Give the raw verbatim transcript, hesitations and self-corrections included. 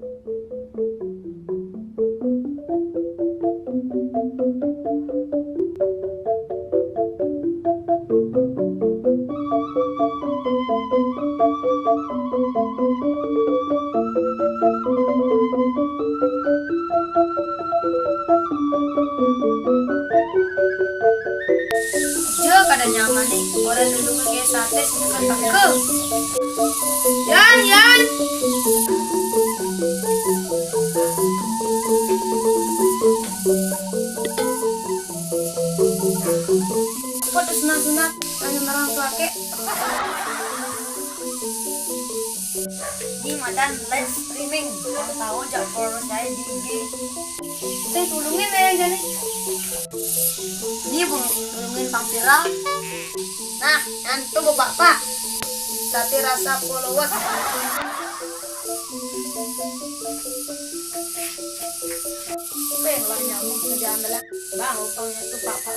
Jo, kada nyaman nih. Orang dulu pakai sate, sekarang pakai. Yan, Yan. Apa tuh sunat-sunat? Tanya orang tua kek. Ini madan live streaming. Yang tahu jak follow saya di I G. Saya tulungin ya, yang jani. Ini bung tulungin pang viral. Nah, antum bapak. Tapi rasa followers. Pengen lah nyamuk kerjaan lah. Bang, utangnya tuh bapak.